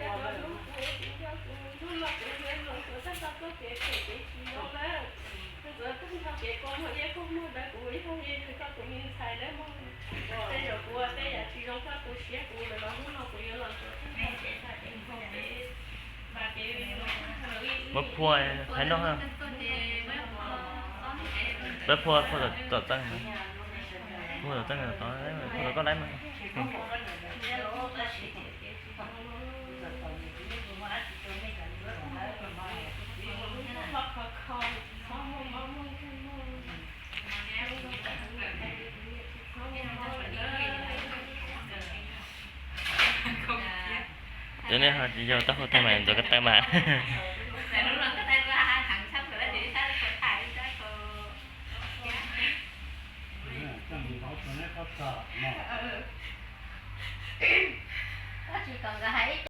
Hnub no kuv yuav hluas nkauj tag nrho txoj kev phem kev tsis zoo lawm, ntxuav tag nrho kev kua muag liab kua muag ntawd, kuv yog koj tus me ntxhais nawb mog. Tej zaum kuv ua tej yam tsis zoo koj tu siab kuv lawm los hnub no kuv yuav los ntxuav tag nrho kev phem kev tsis zoo, kev vam kev vim. Muab phua, hais no, pab phua, phua tom txeej, phua tom txeej, phua tom koj laib mas. Cov nej ho tsis yog taub hau tag mas ntxuav ko taw mas. Tsis kom nkawd hais ib